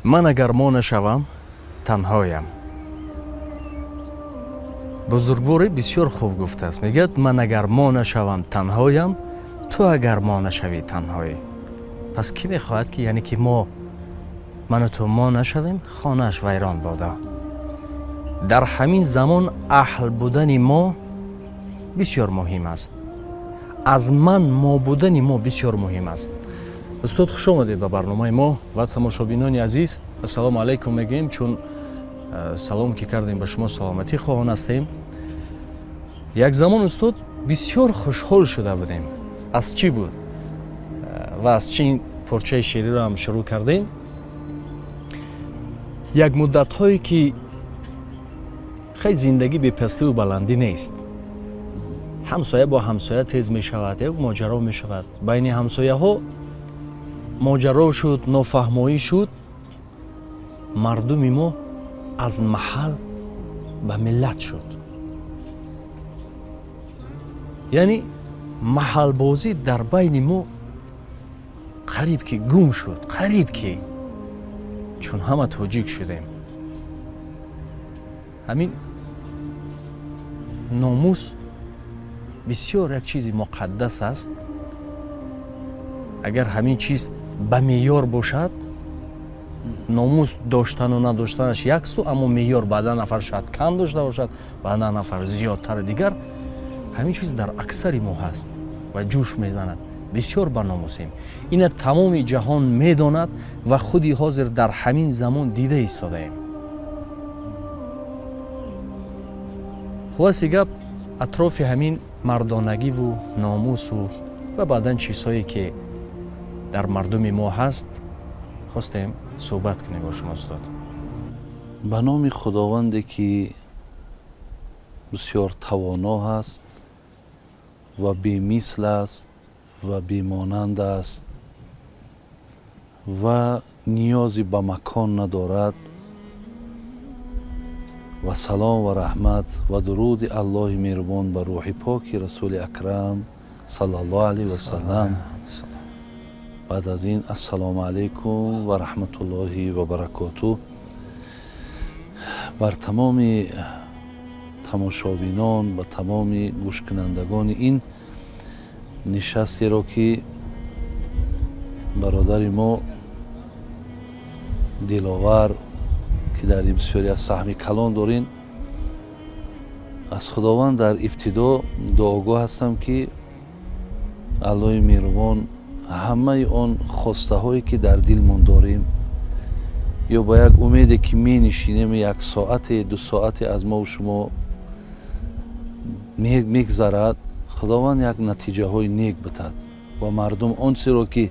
Ман агар мо нашавам, танҳоям. Бузургворе бисёр хуб гуфтааст, мегӯяд: ман агар мо нашавам, танҳоям, ту агар мо нашавӣ, танҳоӣ. Пас кӣ мехоҳад ки, яъне ки мо, ману ту мо нашавем, хонааш вайрон бода. Дар ҳамин замон аҳл будани мо бисёр муҳим аст. Аз ман мо будани мо бисёр муҳим аст. Устод, хуш омадед ба барномаи мо ва тамошобинони азиз, ассалому алайкум мегӯем, чун салом ки кардем ба шумо, саломатӣ хоҳон ҳастем. Як замон, устод, бисёр хушҳол шуда будем. Аз чӣ буд ва аз чӣ ин порчаи шеъриро ҳам шурӯъ кардем? Як муддатҳое ки хеле зиндагӣ бепастиву баландӣ нест, ҳамсоя бо ҳамсоя тез мешавад, як моҷаро мешавад, байни ҳамсояҳо моҷаро шуд, нофаҳмоӣ шуд. Мардуми мо аз маҳал ба миллат шуд, яъне маҳалбозӣ дар байни мо қариб ки гум шуд, қариб ки, чун ҳама тоҷик шудем. Ҳамин номус бисёр як чизи муқаддас аст. Агар ҳамин чиз ба меъёр бошад, номус доштану надоштанаш як су, аммо меъёр баъдан нафар шояд кам дошта бошад, баъдан нафар зиёдтар. Дигар ҳамин чиз дар аксари мо ҳаст ва ҷӯш мезанад. Бисёр ба номусем, ина тамоми ҷаҳон медонад ва худи ҳозир дар ҳамин замон дида истодаем. Хулоси гап, атрофи ҳамин мардонагиву номусу ва баъдан чизҳое ки дар мардуми мо ҳаст, хостем суҳбат кунем бо шумо, устод. Ба номи Худованде ки бисёр тавоно ҳаст ва бемисл аст ва бемонанд аст ва ниёзе ба макон надорад, ва салом ва раҳмат ва дуруди Аллоҳи меҳрубон ба рӯҳи поки Расули Акрам саллаллоҳу алайҳи васалам. Баъд аз ин, ассалому алайкум ва раҳматуллоҳи ва баракоту бар тамоми тамошобинон, ба тамоми гӯшкунандагони ин нишастеро ки бародари мо Диловар, ки дар ин бисёре аз саҳми калон дорин. Аз Худованд дар ибтидо дуогӯ ҳастам, ки Аллоҳи меҳрубон ҳамаи он хостаҳое ки дар дилмон дорем ё ба як умеде ки менишинем, як соате, ду соате аз мову шумо мегзарад, Худованд як натиҷаҳои нек битад ва мардум он чизеро ки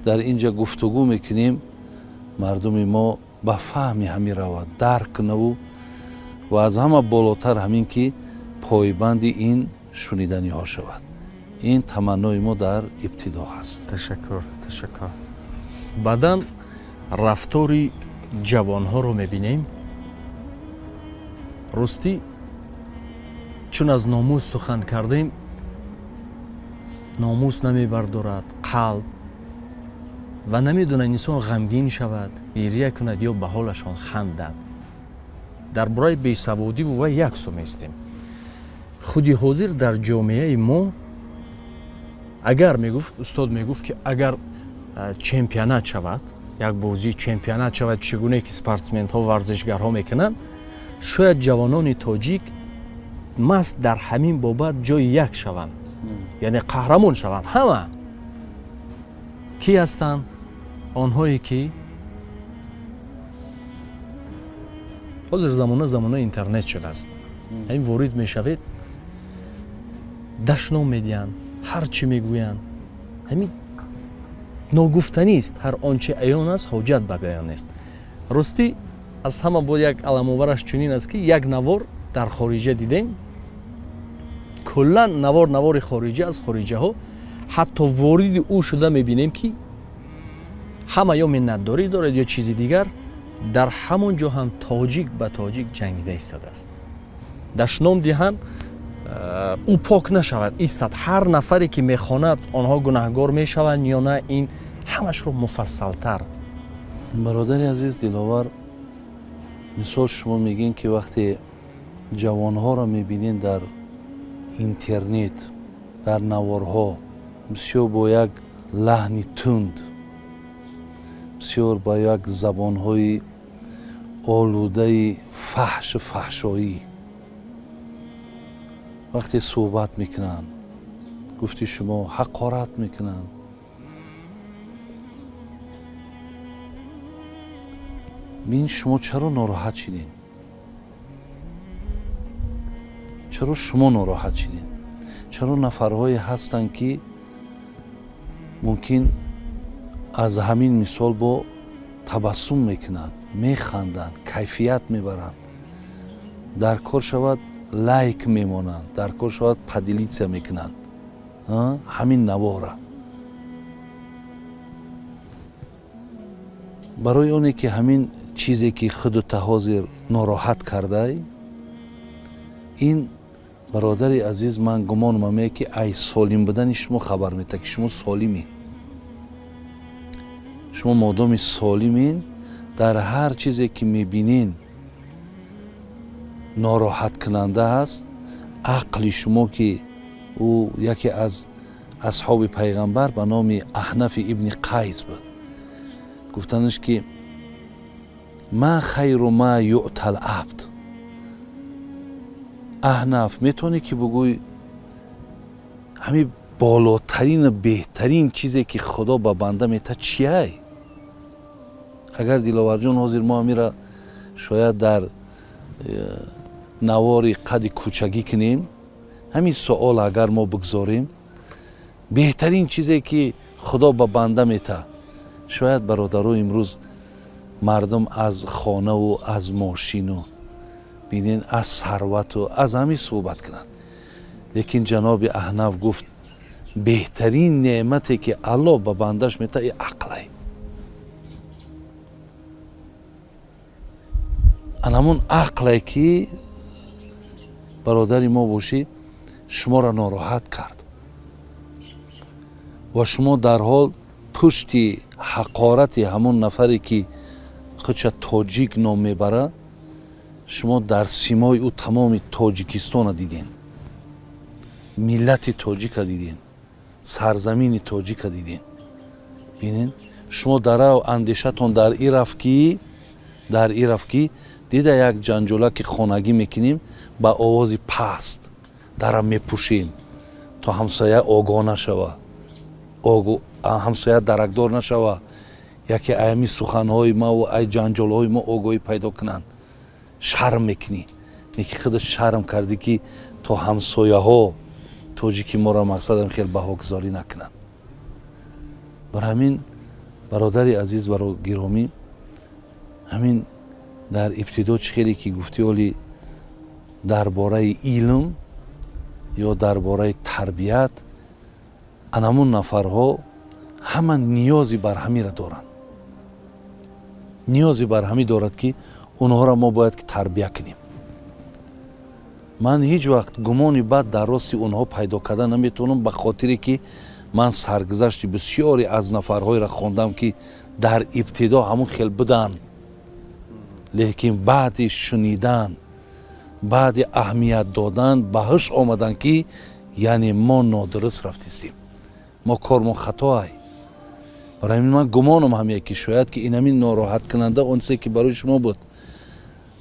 дар ин ҷа гуфтугӯ мекунем, мардуми мо ба фаҳми ҳамин равад, дарк кунаву ва аз ҳама болотар ҳамин ки пойбанди ин шуниданиҳо шавад. Ин таманнои мо дар ибтидо ҳаст. Ташаккур, ташаккур. Баъдан рафтори ҷавонҳоро мебинем. Ростӣ, чун аз номус сухан кардем, номус намебардорад қалб ва намедонад инсон ғамгин шавад, гирия кунад ё ба ҳолашон хандад. Дар бораи бесаводиву вай як су местем. Худи ҳозир дар ҷомеаи мо агар мегуфт, устод мегуфт, ки агар чемпионат шавад, як бозии чемпионат шавад, чӣ гуне ки спортсменҳо, варзишгарҳо мекунанд, шояд ҷавонони тоҷик маст дар ҳамин бобат ҷои як шаванд, яъне қаҳрамон шаванд. Ҳама кӣ ҳастанд? Онҳое ки ҳозир замона замонаи интернет шудааст, ҳамин ворид мешавед, дашном медиҳанд, ҳар чӣ мегӯянд, ҳамин ногуфтанист. Ҳар он чи аён аст, ҳоҷат ба баён нест. Ростӣ, аз ҳама бо як аламовараш чунин аст, ки як навор дар хориҷа дидем. Куллан навор навори хориҷа, аз хориҷаҳо. Ҳатто вориди ӯ шуда мебинем, ки ҳама ё миннатдорӣ дорад ё чизи дигар. Дар ҳамон ҷо ҳам тоҷик ба тоҷик ҷангида истодааст, дашном диҳанд, ӯ пок нашавад, истад. Ҳар нафаре ки мехонад, онҳо гунаҳгор мешаванд ё на, ин ҳамашро муфассалтар. Бародари азиз Диловар, мисол шумо мегӯем, ки вақте ҷавонҳоро мебинед дар интернет, дар наворҳо, бисёр бо як лаҳни тунд, бисёр ба як забонҳои олудаи фаҳшу фаҳшоӣ вақте суҳбат мекунанд, гуфти шумо, ҳақорат мекунанд, бин, шумо чаро нороҳат шидем? Чаро шумо нороҳат шидем? Чаро нафарҳое ҳастанд, ки мумкин аз ҳамин мисол бо табассум мекунанд, механданд, кайфият мебаранд, дар кор шавад лайк мемонанд, дар кор шавад поделиться мекунанд ҳамин навора? Барои оне ки ҳамин чизе ки худута ҳозир нороҳат кардай, ин, бародари азиз, ман гумонам ме, ки ай солим будани шумо хабар метаҳад, ки шумо солимин. Шумо модоми солимин, дар ҳар чизе ки мебинен нороҳаткунанда ҳаст, ақли шумо, ки ӯ яке аз асҳоби пайғамбар ба номи Аҳнафи ибни Қайс буд, гуфтанаш, ки ма хайру ма юътал абд. Аҳнаф, метавонӣ ки бугӯй, ҳамин болотарину беҳтарин чизе ки Худо ба банда метаҳад, чияй? Агар, Диловарҷон, ҳозир мо ҳамира шояд дар навори қади кӯчагӣ кунем, ҳамин суол агар мо бигзорем, беҳтарин чизе ки Худо ба банда метаҳад, шояд, бародаро, имрӯз мардум аз хонаву аз мошину, бинен, аз сарвату аз ҳамин суҳбат кунанд. Лекин ҷаноби Аҳнаф гуфт: беҳтарин неъмате ки Аллоҳ ба бандаш метаҳад, и ақлай. Ан ҳамун ақле ки, бародари мо бошӣ, шуморо нороҳат кард ва шумо дарҳол пушти ҳақорати ҳамон нафаре ки худша тоҷик ном мебарад, шумо дар симои ӯ тамоми Тоҷикистона дидем, миллати тоҷика дидем, сарзамини тоҷика дидем. Бинен, шумо дарав андешатон дар и рафт, ки дида як ҷанҷолаки хонагӣ мекунем, ба овози паст дара мепӯшем, то ҳамсоя огоҳ нашава, ҳамсоя даракдор нашава, яке аями суханҳои маву ай ҷанҷолҳои мо огоҳӣ пайдо кунанд. Шарм мекунӣ, неки худат шарм кардӣ, ки то ҳамсояҳо тоҷики моро мақсадам хел баҳогузорӣ накунанд. Бар ҳамин, бародари азиз, баро гиромӣ, ҳамин дар ибтидо чӣ хеле ки гуфтӣ, оли дар бораи илм ё дар бораи тарбият, анамун нафарҳо ҳама ниёзи бар ҳамира доранд, ниёзи бар ҳамӣ дорад, ки онҳоро мо бояд ки тарбия кунем. Ман ҳеҷ вақт гумони бад дар рости онҳо пайдо карда наметавонам, ба хотире ки ман саргузашти бисёре аз нафарҳоеро хондам, ки дар ибтидо ҳамун хел буданд, лекин баъди шунидан, баъди аҳамият додан ба ҳуш омаданд, ки яъне мо нодуруст рафтистем, мо кормон хатоай. Барои ҳамин ман гумонам ҳамее, ки шояд ки инамин нороҳаткунанда он чизе ки барои шумо буд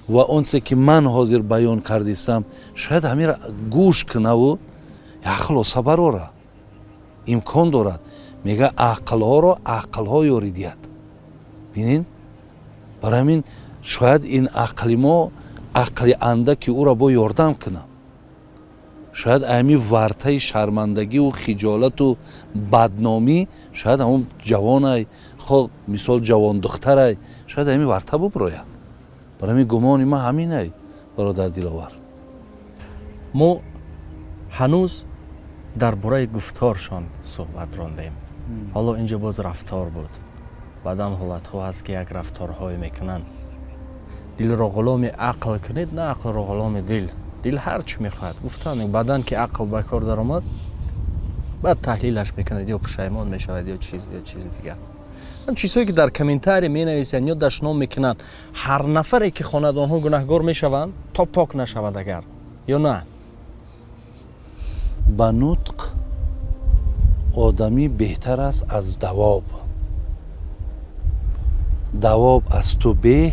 ва он чизе ки ман ҳозир баён кардистам, шояд ҳамира гӯш кунаву як хулоса барора. Имкон дорад, мега, ақлҳоро ақлҳо ёрӣ диҳад. Бинин, барои ҳамин шояд ин ақли мо ақли андаки ӯро бо ёрдам кунам, шояд ами вартаи шармандагиву хиҷолату бадномӣ, шояд ҳамон ҷавонай, хо мисол ҷавондухтарай, шояд ами варта буброя. Барои ҳамин гумони ман ҳаминай, бародар Диловар. Мо ҳанӯз дар бораи гуфторшон суҳбат рондем, ҳоло инҷо боз рафтор буд. Баъдан ҳолатҳо ҳаст, ки як рафторҳое мекунанд. Дилро ғуломи ақл кунед, на ақлро ғуломи дил. Дил ҳар чӣ мехоҳад гуфтан, баъдан ки ақл ба кор даромад, баъд таҳлилаш мекунад, ё пушаймон мешавад, ё чиз, ё чизи дигар. Ҳам чизҳое ки дар комментарий менависанд ё дашном мекунанд, ҳар нафаре ки хонад, онҳо гунаҳгор мешаванд, то пок нашавад агар ё на? Ба нутқ одамӣ беҳтар аст аз давоб. Давоб аз ту беҳ,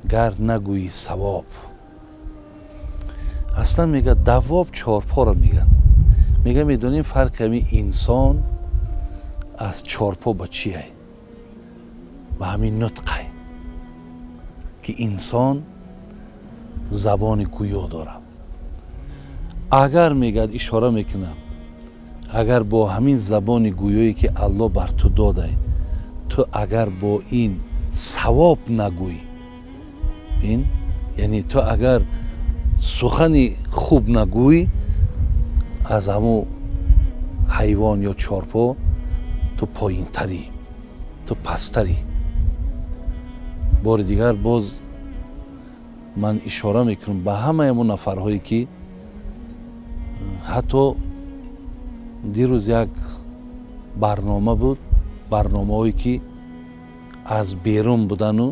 гар нагӯӣ савоб. Аслан мега, давоб чорпоро меган. Мега, медонем, фарқи ҳамин инсон аз чорпо ба чие? Ба ҳамин нутқай, ки инсон забони гӯё дорад. Агар, мегӯяд, ишора мекунам, агар бо ҳамин забони гӯёе, ки Аллоҳ бар ту додай, ту агар бо ин савоб нагӯй, бин, яъне ту агар сухани хуб нагӯй, аз ҳамун ҳайвон ё чорпо ту поинтарӣ, ту пасттарӣ. Бори дигар боз ман ишора мекунам ба ҳамаи ҳамун нафарҳое, ки ҳатто дирӯз як барнома буд, барномаҳое ки аз берун будану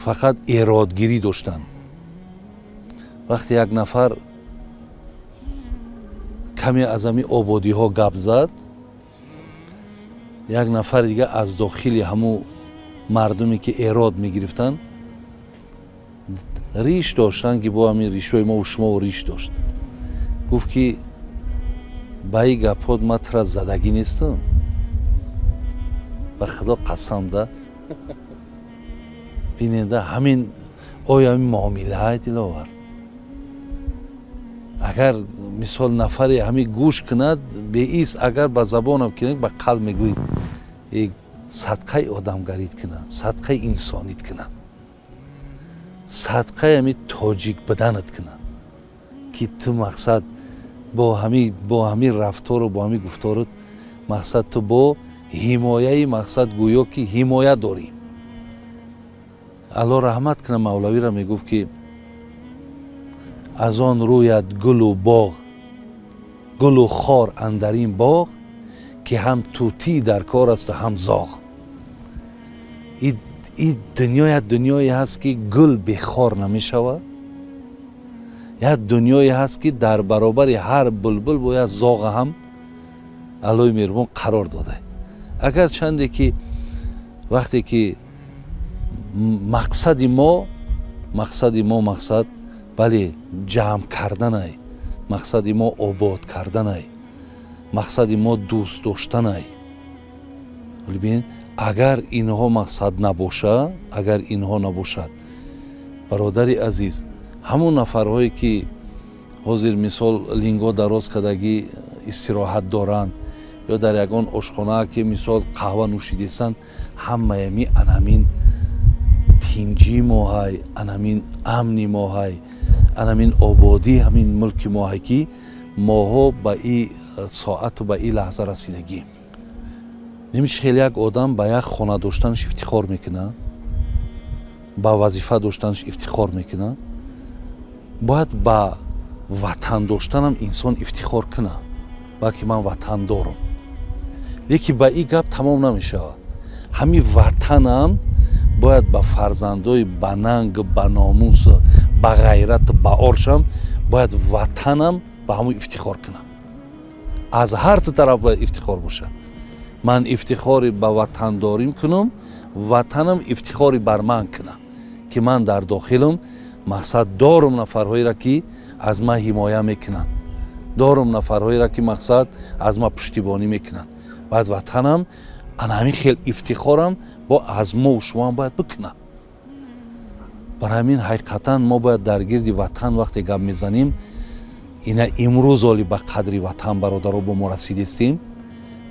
фақат эродгирӣ доштанд. Вақте як нафар каме аз ҳамин ободиҳо гап зад, як нафари дига аз дохили ҳамун мардуме, ки эрод мегирифтанд, риш доштанд, ки бо ҳамин ришҳои мову шумову риш дошт, гуфт, ки ба ин гапҳот ман тура задагӣ нестам, ба Худо қасам. Да бинеда, ҳамин оё ҳамин муомилаҳай, Диловар? Агар мисол нафаре ҳамин гӯш кунад, беис агар ба забонам кунад, ба қалб мегӯй, садқаи одамгарит кунад, садқаи инсонит кунад, садқаи ҳамин тоҷик буданат кунад, ки ту мақсад бо ҳамин рафтору бо ҳамин гуфторут, мақсад, ту бо ҳимояи, мақсад, гӯё ки ҳимоя дорӣ. Алло раҳмат кунад мавлавиро, мегуфт, ки аз он рӯяд гулу боғ, гулу хор андар ин боғ, ки ҳам тӯтӣ дар кор асту ҳам зоғ. И дунё як дунёе ҳаст, ки гул бехор намешавад. Як дунёе ҳаст, ки дар баробари ҳар булбул бояд зоға ҳам Аллои меҳрубон қарор дода. Агар чанде ки вақте ки мақсади мо мақсад, бале, ҷамъ карданай, мақсади мо обод карданай, мақсади мо дӯст доштанай. Бибин, агар инҳо мақсад набошад, агар инҳо набошад, бародари азиз, ҳамон нафарҳое, ки ҳозир мисол линго дароз кардагӣ истироҳат доранд ё дар ягон ошхона, ки мисол қаҳва нӯшидестанд, ҳамаями анамин тинҷии моҳай, анамин амни моҳай, анамин ободии ҳамин мулки моҳай, ки моҳо ба и соату ба и лаҳза расидагӣ. Немиш хеле як одам ба як хона доштанаш ифтихор мекунад, ба вазифа доштанаш ифтихор мекунад, бояд ба ватан доштанам инсон ифтихор кунад, балки ман ватан дорам. Лекин ба ин гап тамом намешавад. Ҳамин ватанам бояд ба фарзандои ба нанг, ба номус, ба ғайрат, ба оршам, бояд ватанам ба ҳамон ифтихор кунам. Аз ҳар ту тараф бояд ифтихор бошад. Ман ифтихори ба ватандорим кунам, ватанам ифтихори бар ман кунам, ки ман дар дохилам, мақсад, дорум нафарҳоеро, ки аз ман ҳимоя мекунанд, дорум нафарҳоеро, ки, мақсад, аз ман пуштибонӣ мекунанд. Бояд ватанам ана ҳамин хел ифтихорам бо аз мову шумоам бояд бикунад. Барои ҳамин ҳақиқатан мо бояд дар гирди ватан вақте гап мезанем, ина имрӯз оли ба қадри ватан, бародаро, бо мо расидестем,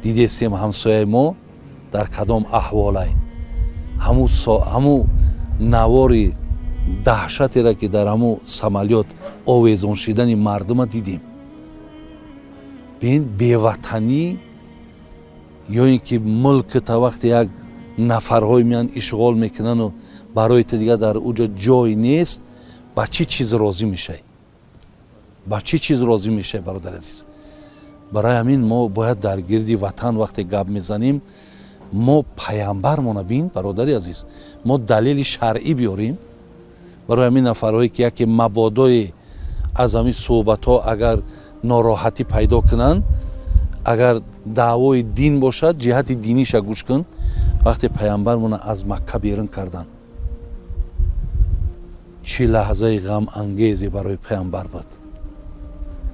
дидестем ҳамсояи мо дар кадом аҳволай. Ҳамун навори даҳшатеро, ки дар ҳамун самолёт овезон шидани мардума дидем. Бин, беватанӣ ё ин ки мулкта вақте як нафарҳое меянд, ишғол мекунану барои ту дигар дар уҷо ҷой нест, ба чӣ чиз розӣ мешавӣ? Ба чӣ чиз розӣ мешавӣ, бародари азиз? Барои ҳамин мо бояд дар гирди ватан вақте гап мезанем, мо пайғамбармона бин, бародари азиз, мо далели шаръӣ биёрем. Барои ҳамин нафарҳое ки яке мабодое аз ҳамин суҳбатҳо агар нороҳатӣ пайдо кунанд, агар даъвои дин бошад, ҷиҳати диниша гӯш кун. Вақте пайғамбармона аз Макка берун карданд, чӣ лаҳзаи ғамангезе барои пайғамбар буд,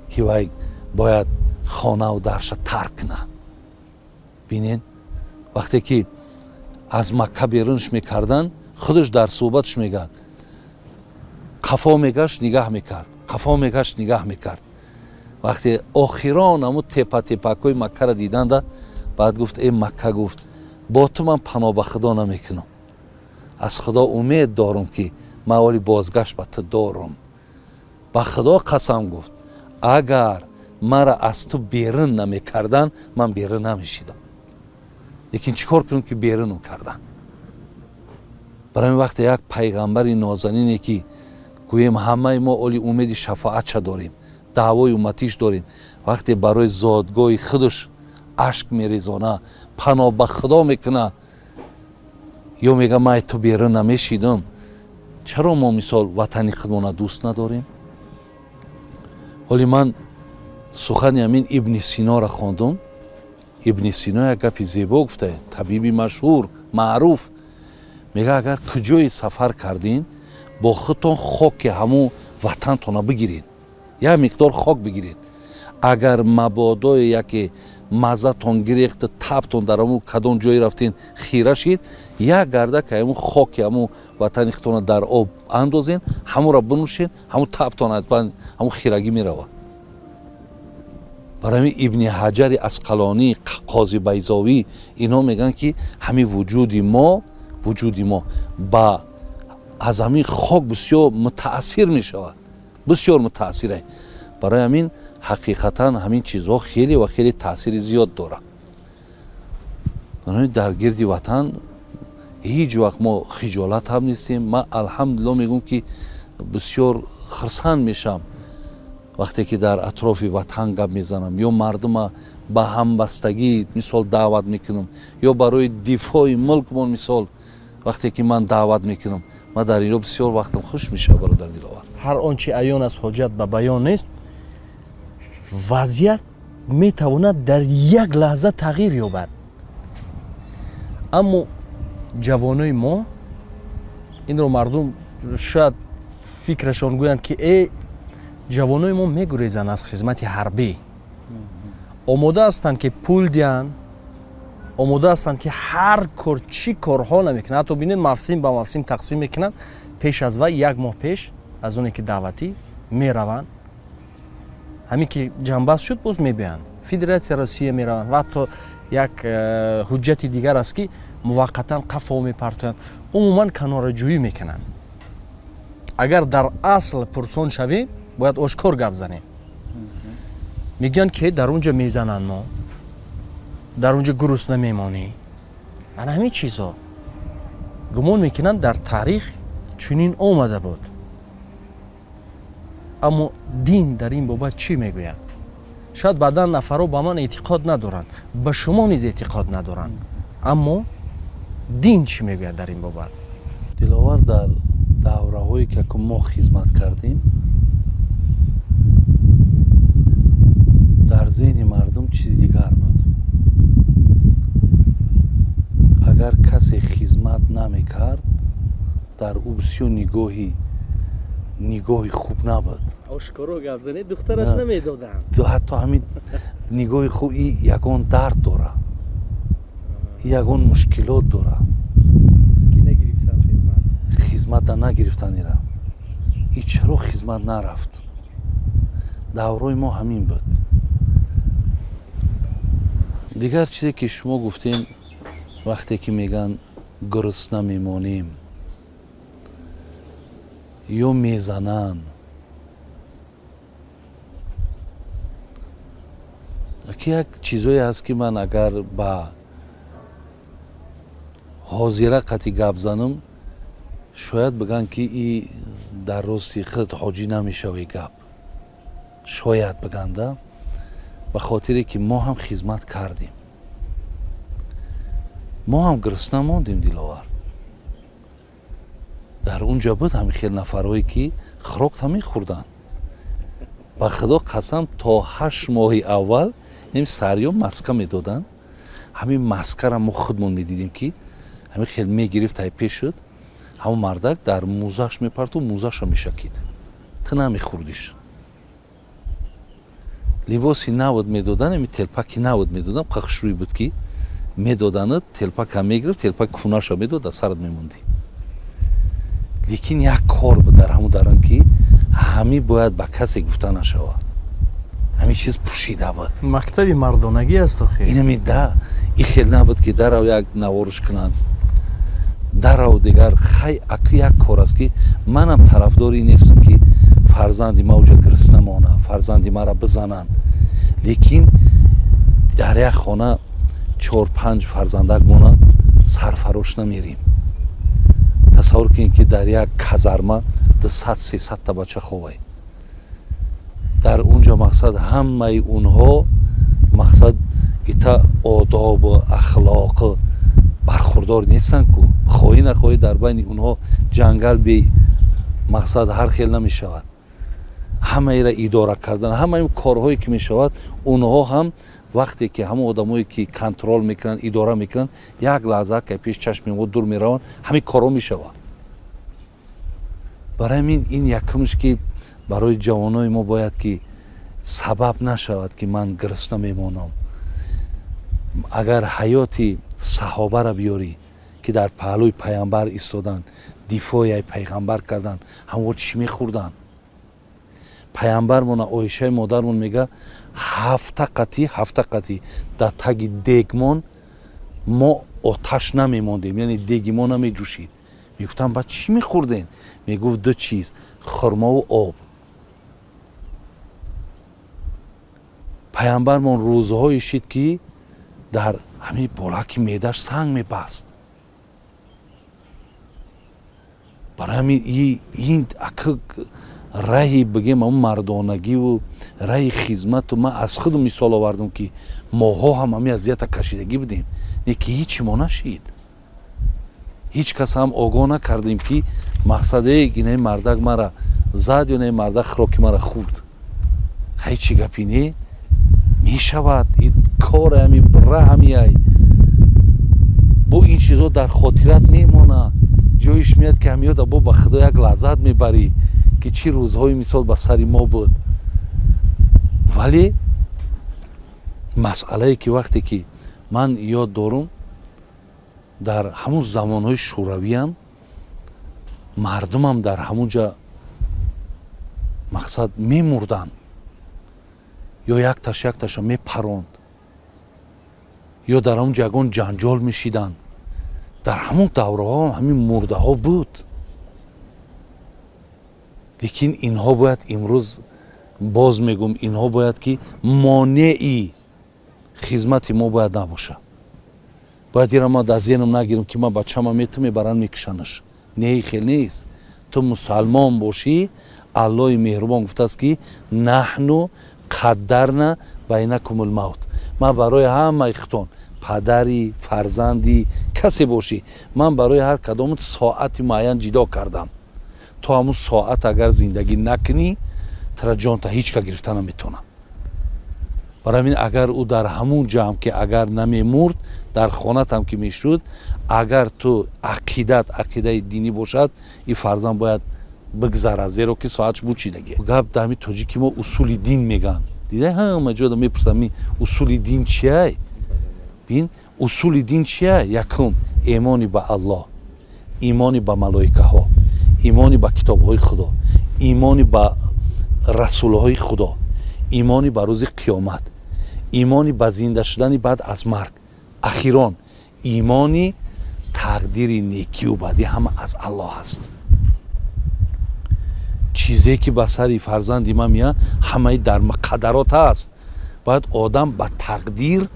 ки вай бояд хонаву дарша тарк кунад. Бинен, вақте ки аз Макка берунш мекарданд, худаш дар суҳбатш мегӯяд, қафо мегашт, нигаҳ мекард, қафо мегашт, нигаҳ мекард. Вақте охирон ҳамун тепа-тепакҳои Маккаро диданда, баъд гуфт: «Э Макка, гуфт, бо ту ман паноҳ ба Худо намекунам, аз Худо умед дорам, ки ман оли бозгашт ба ту дорам. Ба Худо қасам, гуфт, агар мара аз ту берун намекарданд, ман берун намешидам, лекин чӣ кор кунам, ки берунам карданд?» Барои ҳамин вақте як пайғамбари нозанине, ки гӯем ҳамаи мо оли умеди шафоатша дорем, даъвои умматиш дорем, вақте барои зодгоҳи худаш ашк мерезона, паноҳ ба Худо мекуна ё мега: «Ман ту берун намешидам», чаро мо мисол ватани худмона дӯст надорем? Ҳоли ман сухани ҳамин Ибни Синора хондум. Ибни Сино як гапи зебо гуфта, табиби машҳур, маъруф, мега: «Агар куҷое сафар кардин, бо худтон хоки ҳамун ватантона бигиред, як миқдор хок бигиред. Агар мабодое яке маззатон гирехта, табтон дар ҳамун кадом ҷое рафтен хира шид, як гардак ҳамун хоки ҳамун ватани худтона дар об андозен, ҳамонро бинӯшен, ҳамун табтон аз байн, ҳамун хирагӣ меравад». Барои ҳамин Ибни Ҳаҷари Асқалонӣ, Қози Байзовӣ, инҳо мегӯянд, ки ҳамин вуҷуди мо ба аз ҳамин хок бисёр мутаассир мешавад, бисёр мутаассира. Барои ҳамин ҳақиқатан ҳамин чизҳо хеле ва хеле таъсири зиёд дорад. Дар гирди ватан ҳеҷ вақт мо хиҷолат ҳам нестем. Ман алҳамдулилло мегӯм, ки бисёр хурсанд мешавам, вақте ки дар атрофи ватан гап мезанам ё мардума ба ҳамбастагӣ мисол даъват мекунам, ё барои дифои мулкмон мисол вақте ки ман даъват мекунам, ман дар инҷо бисёр вақтам хуш мешавад, бародар Диловар. Ҳар он чи аён аст, ҳоҷат ба баён нест. Вазъият метавонад дар як лаҳза тағйир ёбад, аммо ҷавонои мо инро мардум шояд фикрашон гӯянд, ки ҷавонои мо мегурезанд аз хизмати ҳарбӣ, омода ҳастанд, ки пул диҳанд, омода ҳастанд, ки ҳар кор, чӣ корҳо намекунанд. Ҳатто бинед, мавсим ба мавсим тақсим мекунанд. Пеш аз вай, як моҳ пеш аз оне ки даъватӣ мераванд, ҳамин ки ҷанбаст шуд, боз мебиёянд, Федератсия Россия мераванд ва ҳатто як ҳуҷҷати дигар аст, ки муваққатан қафо мепартоянд, умуман канораҷӯӣ мекунанд. Агар дар асл пурсон шавем, бояд ошкор гап занем, мегӯянд, ки дар он ҷо мезананд, мо дар он ҷо гурусна мемонӣ. Ана ҳамин чизҳо гумон мекунанд, дар таърих чунин омада буд. Аммо дин дар ин бобат чӣ мегӯяд? Шояд баъдан нафарҳо ба ман эътиқод надоранд, ба шумо низ эътиқод надоранд, аммо дин чӣ мегӯяд дар ин бобат? Диловар, дар давраҳое ки мо хизмат кардем, дар зеҳни мардум чизи дигар буд. Агар касе хизмат намекард, дар ӯ бисёр нигоҳи хуб набуд. Ошкоро гап занед, духтараш намедоданд. Ҳатто ҳамин нигоҳи хуб, и ягон дард дора, ягон мушкилот дора, хизмата нагирифтанира, и чаро хизмат нарафт? Даврои мо ҳамин буд. Дигар чизе ки шумо гуфтем, вақте ки мегӯянд гурусна мемонем ё мезананд, ки як чизое ҳаст, ки ман агар ба ҳозира қати гап занам, шояд бигӯянд, ки и дар рости худ ҳоҷӣ намешавӣ, гап шояд биганда. Ба хотире ки мо ҳам хизмат кардем, мо ҳам гурусна мондем. Диловар, дар он ҷо буд ҳамин хел нафарҳое, ки хӯрокта мехӯрданд. Ба Худо қасам, то 8 моҳи аввал ин сариё маска медоданд. Ҳамин маскара мо худмон медидем, ки ҳамин хел мегирифт, ай пеш шуд, ҳамон мардак дар мӯзаш мепарту, мӯзаша мешакид, ту намехӯрдиш. Либоси навод медодан, ами телпаки навод медодан, қахшрӯй буд, ки медоданад, телпака мегирифт, телпаки кунаша медод, дар сарат мемондӣ. Лекин як кор буд дар ҳамун даран, ки ҳамӣ бояд ба касе гуфта нашавад, ҳамин чиз пӯшида буд. Мактаби мардонагӣ аст охи. Инами да и хел набуд, ки дарав як наворш кунанд, дарав дигар. Хай, аку як кор аст, ки манам тарафдори нестам, ки фарзанди ма уҷа гирифта мона, фарзанди мара бизананд. Лекин дар як хона чор панҷ фарзандак мона, сарфарош намерим. Тасаввур кунед, ки дар як казарма 200, 300-та бача ховай. Дар он ҷо мақсад ҳамаи онҳо мақсад ита одобу ахлоқ бархурдор нестанд ку. Хоҳӣ нахоҳӣ, дар байни онҳо ҷангал бе мақсад ҳар хел намешавад. Ҳамаеро идора кардан, ҳамаи корҳое ки мешавад, онҳо ҳам вақте ки ҳамон одамое ки контроль мекунанд, идора мекунанд, як лаҳза ка пеш чашми мо дур мераванд, ҳамин корҳо мешавад. Барои ҳамин ин якумш, ки барои ҷавонои мо бояд ки сабаб нашавад, ки ман гирифта мемонам. Агар ҳаёти саҳобаро биёрӣ, ки дар паҳлӯи пайғамбар истоданд, дифои пайғамбар карданд, ҳамво чӣ мехӯрданд? Пайғамбармона Оишаи модармон мега: ҳафта қатӣ, ҳафта қатӣ дар таги дегмон мо оташ намемондем, яъне деги мо намеҷӯшид. Мегуфтам: «Баъд чӣ мехӯрдем?» Мегуфт: «Ду чиз: хурмову об». Пайғамбармон рӯзҳое шид, ки дар ҳамин болаки меъдаш санг мебаст. Барои ҳамин ин раҳи бигем, ҳамн мардонагиву раҳи хизмату ман аз худ мисол овардам, ки моҳо ҳам ҳамин азията кашидагӣ будем, не ки ҳичи мо нашид, ҳеҷ кас ҳам огоҳ накардем, ки мақсаде инаи мардак мара зад ё наи мардак хӯроки мара хӯрд. Хай, чӣ гапи не мешавад, и кор ҳами раҳамиай бо ин чизо дар хотират мемона. Ҷоиш меяд, ки ҳамиёда бо ба Худо як лаззат мебарӣ, ки чӣ рӯзҳои мисол ба сари мо буд. Вале масъалае ки вақте ки ман ёд дорум, дар ҳамун замонҳои шӯравиам мардумам дар ҳамун ҷа мақсад мемурданд, ё якташ якташа мепаронд, ё дар ҳамун ҷа ягон ҷанҷол мешиданд. Дар ҳамун давраҳо ҳамин мурдаҳо буд. Лекин инҳо бояд, имрӯз боз мегӯм, инҳо бояд ки монеи хизмати мо бояд набошад. Бояд ира ма дар зеҳнам нагирам, ки ман бачама мету мебаранд, мекушанаш. Не, хел нест. Ту мусалмон бошӣ, Аллоҳи меҳрубон гуфтааст, ки наҳну қаддарна байнакумул мавт. Ман барои ҳамаи хитон, падари, фарзанди, касе бошӣ, ман барои ҳар кадомат соати муайян ҷидо кардам. То ҳамун соат агар зиндагӣ накунӣ, тара ҷонта ҳеҷ ка гирифта наметавонам. Барои ҳамин агар ӯ дар ҳамун ҷамъ ки агар намемурд, дар хонатам ки мешуд, агар ту ақидат ақидаи динӣ бошад, ин фарзанд бояд бигзарад, зеро ки соатш бучидагӣ. Гап дар ҳамин тоҷики мо усули дин мегӯянд. Дида, ҳама ҷода мепурсам: усули дин чиай? Бин, усули дин чия? Якум, имони ба Аллоҳ, имони ба малоикаҳо, имони ба китобҳои Худо, имони ба расулҳои Худо, имони ба рӯзи қиёмат, имони ба зинда шудани баъд аз марг, ахирон имони тақдири некию бадӣ ҳама аз Аллоҳ аст. Чизе ки ба сари фарзанди ман меяд, ҳамаи дар муқаддарот аст. Бояд одам ба тақдир,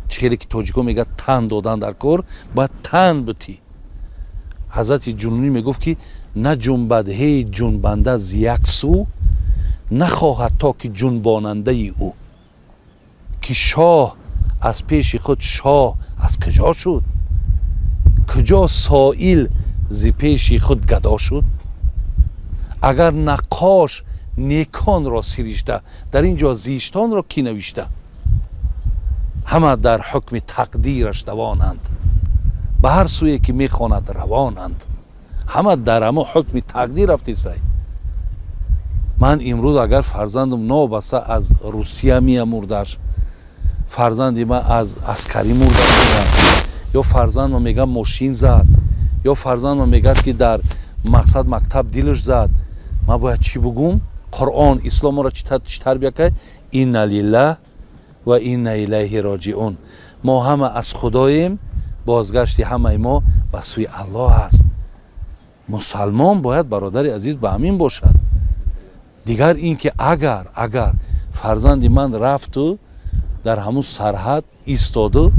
чӣ хеле ки тоҷико мегӯяд, тан додан дар кор, бояд тан бутӣ. Ҳазрати Ҷунунӣ мегуфт, ки наҷунбад ҳеҷ ҷунбанда зи як сӯ, нахоҳад то ки ҷунбонандаи ӯ. Ки шоҳ аз пеши худ шоҳ аз куҷо шуд? Куҷо соил зи пеши худ гадо шуд? Агар наққош неконро сиришта, дар ин ҷо зиштонро кӣ навишта? Ҳама дар ҳукми тақдираш давонанд, ба ҳар сӯе ки мехонад равонанд. Ҳама дар ҳамо ҳукми тақдир рафтистай. Ман имрӯз агар фарзандам нобаста аз Русия мия мурдаш, фарзанди ман аз аскарӣ мурда мегӯям, ё фарзандма мегӯям мошин зад, ё фарзандма мегӯяд, ки дар мақсад мактаб дилаш зад, ман бояд чӣ бугум? Қуръон, ислом моро чӣ тарбия кард? Инна лиллаҳ ва инна илайҳи роҷиун. Мо ҳама аз Худоем, бозгашти ҳамаи мо ба сӯи Аллоҳ аст. Мусалмон бояд, бародари азиз, ба ҳамин бошад. Дигар ин ки агар фарзанди ман рафту дар ҳамун сарҳад истоду,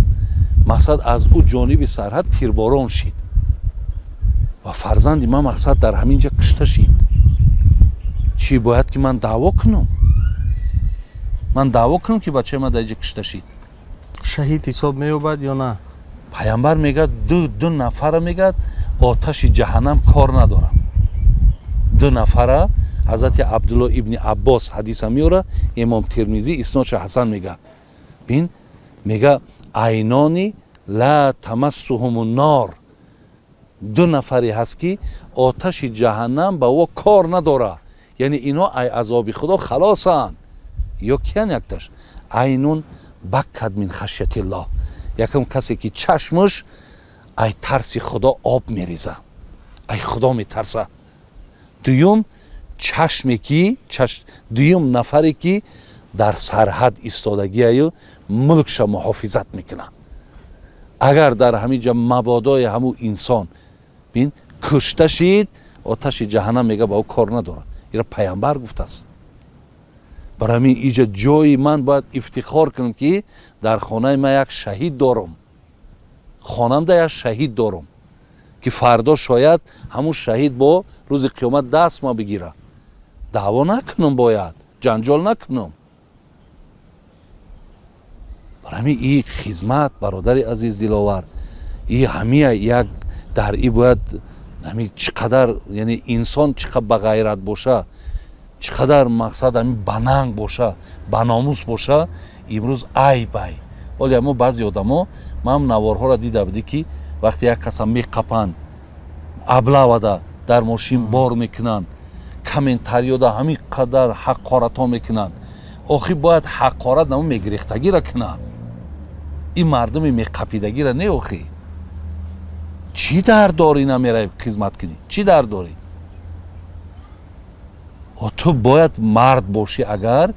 мақсад, аз ӯ ҷониби сарҳад тирборон шид ва фарзанди ман, мақсад, дар ҳамин ҷа кушта шид, чӣ бояд ки ман даъво кунам? Ман даъво кунам, ки бачаи ман дар ҷа кушта шид? Шаҳид ҳисоб меёбад ё на? Пайғамбар мегӯяд, ду нафара, мегӯяд, оташи ҷаҳаннам кор надорам. Ду нафара. Ҳазрати Абдулло ибни Аббос ҳадиса меёра, Имом Термизӣ иснодша ҳасан мега. Бин, мега: عینان لا تمسهما النار. Ду нафаре ҳаст, ки оташи ҷаҳаннам ба ӯ кор надора, яъне ино ай азоби Худо халосанд. Ё киян? Якташ: عین بکت من خشية الله. Якам касе ки чашмаш ай тарси Худо об мереза, ай Худо метарса. Дуюм чашме ки, дуюм нафаре ки дар сарҳад истодагиаю мулкша муҳофизат мекунад. Агар дар ҳамин ҷа мабодои ҳамун инсон, бин, кушта шид, оташи ҷаҳаннам, мега, ба ӯ кор надорад. Ира пайғамбар гуфтааст. Барои ҳамин иҷа ҷои ман бояд ифтихор кунам, ки дар хонаи ман як шаҳид дорам, хонамда як шаҳид дорам, ки фардо шояд ҳамун шаҳид бо рӯзи қиёмат даст ма бигира. Даъво накунам, бояд ҷанҷол накунам. Барои ҳамин и хизмат, бародари азиз Диловар, и ҳамия як дар и бояд ҳами чӣ қадар, яъне инсон чӣ қадар бағайрат боша, чӣ қадар, мақсад, ҳами бананг боша, баномус боша. Имрӯз айб ай ҳоле мо баъзе одамо, ман наворҳоро дида будӣ, ки вақте як каса меқапанд, облавада дар мошин бор мекунанд, комментариёда ҳамин қадар ҳақоратҳо мекунанд. Охир бояд ҳақорат намо мегирехтагиро кунанд, ин мардуми меқапидагира не. Охи, чӣ дард дорӣ, намеравӣ хизмат кунӣ? Чӣ дард дорӣ? Ту бояд мард бошӣ. Агар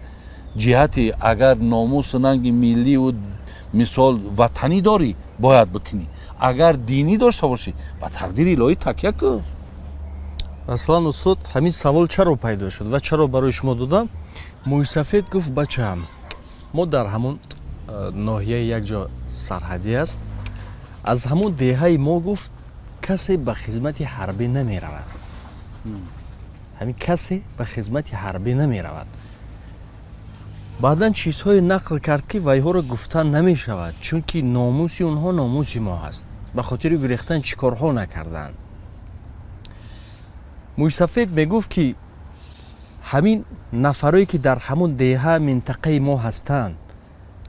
ҷиҳати, агар номусу нанги милливу, мисол, ватанӣ дорӣ, бояд бикунӣ. Агар динӣ дошта бошӣ, ба тақдири илоҳӣ такя кун. Аслан, устод, ҳамин савол чаро пайдо шуд ва чаро барои шумо додам? Мӯйсафед гуфт: «Бачаам, мо дар ҳамон ноҳияи як ҷо сарҳадӣ аст, аз ҳамон деҳаи мо, гуфт, касе ба хизмати ҳарбӣ намеравад, ҳамин касе ба хизмати ҳарбӣ намеравад». Баъдан чизҳое нақл кард, ки вайҳоро гуфтан намешавад, чунки номуси онҳо номуси мо ҳаст. Ба хотири гурехтан чӣ корҳо накарданд. Мӯйсафед мегуфт, ки ҳамин нафарое ки дар ҳамон деҳа, минтақаи мо ҳастанд,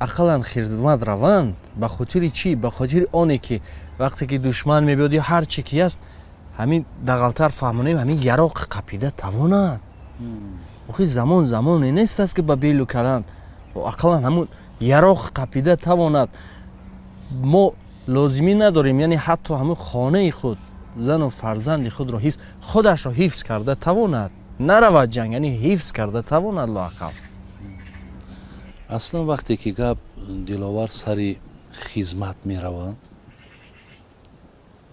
ақаллан хизмат раванд. Ба хотири чӣ? Ба хотири оне ки вақте ки душман мебиёд ё ҳар чӣ ки аст, ҳамин дағалтар фаҳмонем, ҳамин яроқ қапида тавонад. Охи, замон замоне нест аст, ки ба белу каланд, ақаллан ҳамун яроқ қапида тавонад. Мо лозимӣ надорем, яъне ҳатто ҳамун хонаи худ, зану фарзанди худро ҳифз, худашро ҳифз карда тавонад, наравад ҷанг, яъне ҳифз карда тавонад лоақал. Аслан, вақте ки гап, Диловар, сари хизмат меравад,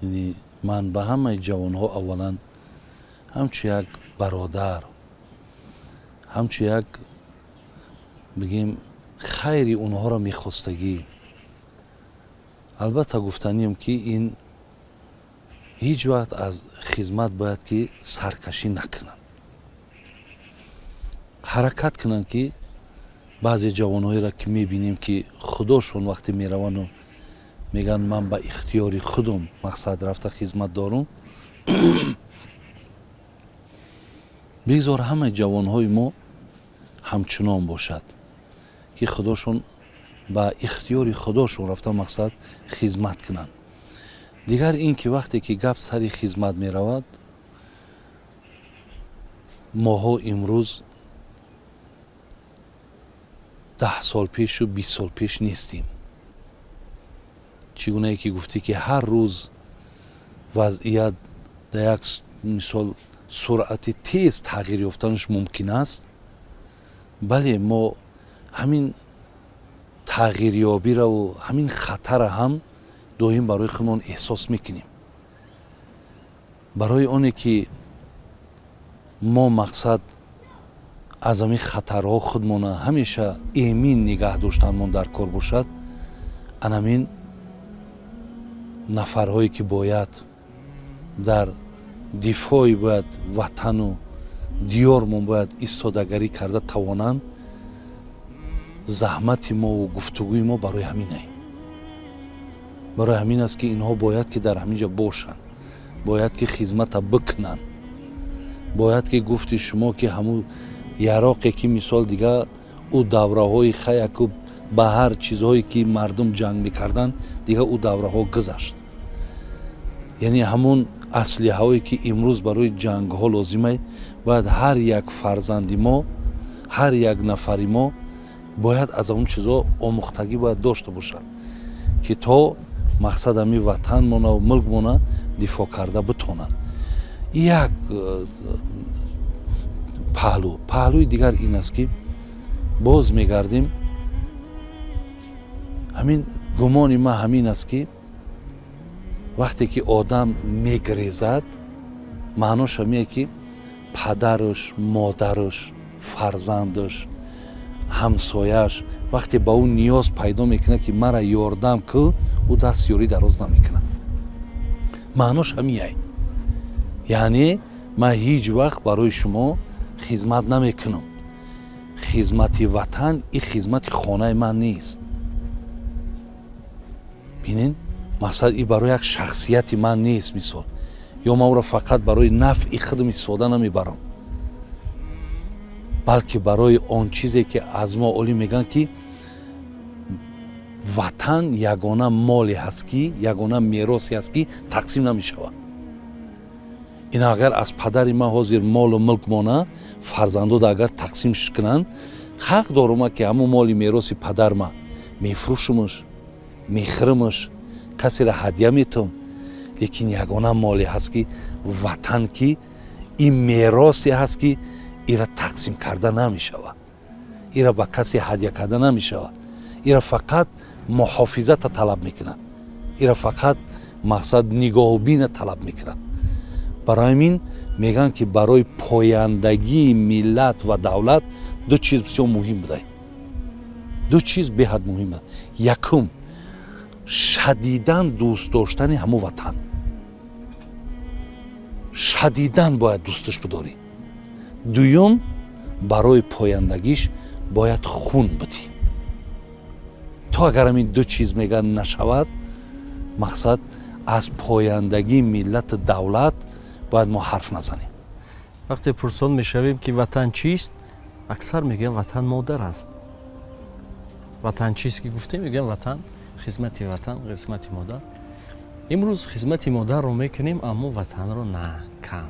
яъне ман ба ҳамаи ҷавонҳо аввалан ҳамчун як бародар, ҳамчун як, бигем, хайри онҳоро мехостагӣ, албатта, гуфтанием, ки ин ҳеҷ вақт аз хизмат бояд ки саркашӣ накунанд, ҳаракат кунанд, ки Баъзе ҷавонҳоеро ки мебинем, ки худошон вақте меравану мегӯянд, ман ба ихтиёри худум мақсад рафта хизмат дорум. Бигзор ҳамаи ҷавонҳои мо ҳамчунон бошад, ки худошон ба ихтиёри худошон рафта мақсад хизмат кунанд. Дигар ин ки вақте ки гап сари хизмат меравад, моҳо имрӯз 10 сол пешу 20 сол пеш нестем. Чӣ гунае ки гуфтӣ, ки ҳар рӯз вазъият дар як мисол суръати тез тағйир ёфтанаш мумкин аст. Бале, мо ҳамин тағйирёбираву ҳамин хатара ҳам доим барои худмон эҳсос мекунем. Барои оне ки мо мақсад аз ҳамин хатарҳо худмона ҳамеша эмин нигаҳ доштанмон дар кор бошад, анамин нафарҳое ки бояд дар дифои бояд ватану диёрмон бояд истодагарӣ карда тавонанд, заҳмати мову гуфтугӯи мо барои ҳаминае, барои ҳамин аст, ки инҳо бояд ки дар ҳамин ҷо бошанд, бояд ки хизмата бикунанд, бояд ки гуфти шумо, ки ҳамун яроқе ки мисол дига ӯ давраҳои хаяку ба ҳар чизҳое ки мардум ҷанг мекарданд, дига ӯ давраҳо гузашт. Яъне ҳамун аслиҳаҳое ки имрӯз барои ҷангҳо лозима, бояд ҳар як фарзанди мо, ҳар як нафари мо бояд аз он чизҳо омӯхтагӣ бояд дошта бошад, ки то мақсад ҳами ватанмонаву мулкмона дифоъ карда битонанд. Як паҳлӯ. Паҳлӯи дигар ин аст, ки боз мегардем, ҳамин гумони ман ҳамин аст, ки вақте ки одам мегрезад, маънош ҳамие, ки падараш, модараш, фарзандаш, ҳамсояш вақте ба ӯ ниёз пайдо мекунад, ки мара ёрдам кӯ, ӯ даст ёрӣ дароз намекунад. Маънош ҳамияй, яъне ман ҳеҷ вақт барои шумо хизмат намекунам, хизмати ватан и хизмати хонаи ман нест. Бинен, мақсад и барои як шахсияти ман нест, мисол, ё ман ӯро фақат барои нафъи худам истифода намебарам, балки барои он чизе ки аз мо олӣ мегӯянд, ки ватан ягона моле ҳаст, ки ягона меросе ҳаст, ки тақсим намешавад. Ин агар аз падари ман ҳозир молу мулк мона, фарзандода агар тақсимш кунанд, ҳақ дорум, ки ҳамун моли мероси падарма мефурӯшумш, мехӯрмш, касеро ҳадя метум. Лекин ягона моле ҳаст, ки ватан, ки ин меросе ҳаст, ки ира тақсим карда намешавад, ира ба касе ҳадя карда намешавад, ира фақат муҳофизата талаб мекунад, ира фақат мақсад нигоҳубина талаб мекунад. Барои ҳамин мегӯянд, ки барои пояндагии миллат ва давлат ду чиз бисёр муҳим буда, ду чиз беҳад муҳим. Якум, шадидан дӯст доштани ҳамун ватан, шадидан бояд дӯсташ бидорӣ. Дуюм, барои пояндагиш бояд хун бидӣ. То агар ҳамин ду чиз мегӯянд нашавад, мақсад аз пояндагии миллату давлат бояд мо ҳарф назанем. Вақте пурсон мешавем, ки ватан чист, аксар мегӯянд, ватан модар аст. Ватан чист ки гуфтем, мегӯянд ватан, хизмати ватан, хизмати модар. Имрӯз хизмати модарро мекунем, аммо ватанро на, кам.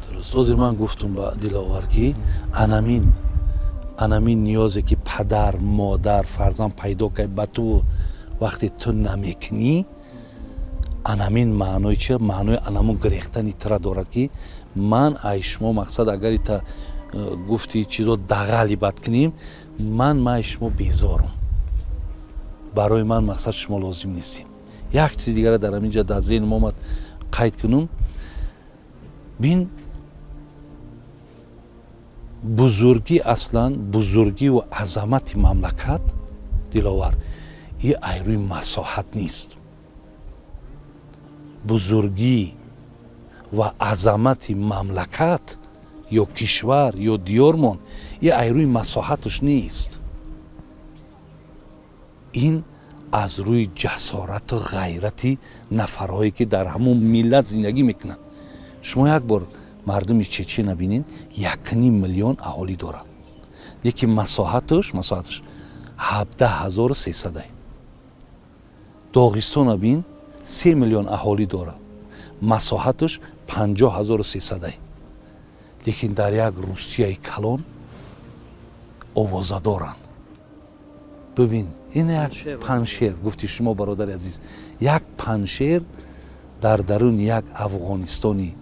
Дуруст. Ҳозир ман гуфтум ба Диловар, ки анамин ниёзе ки падар, модар, фарзанд пайдо кард ба ту, вақте ту намекунӣ, анамин маънои чи, маънои анамун гирехтани тура дорад, ки ман ай шумо мақсад, агар ита гуфти чизо дағали бад кунем, ман ай шумо безорум, барои ман мақсад шумо лозим нестем. Як чизи дигара дар ҳамин ҷа дар зеҳнам омад, қайд кунум. Бин, бузургӣ, аслан бузургиву азамати мамлакат, Диловар, и ай рӯи масоҳат нест. Бузургӣ ва азамати мамлакат ё кишвар ё диёрмон и ай рӯи масоҳаташ нест. Ин аз рӯи ҷасорату ғайрати нафарҳое, ки дар ҳамон миллат зиндагӣ мекунанд. Шумо як бор мардуми Чечена бинед, 1,5 миллион аҳолӣ дорад, лекин масоҳаташ 17 300-ай. Доғистона бин, 3 миллион аҳолӣ дорад, масоҳаташ 50 300-ай, лекин дар як Русияи калон овоза доранд. Бибин, ин як Паншер гуфти шумо, бародари азиз, як Паншер дар даруни як Афғонистони,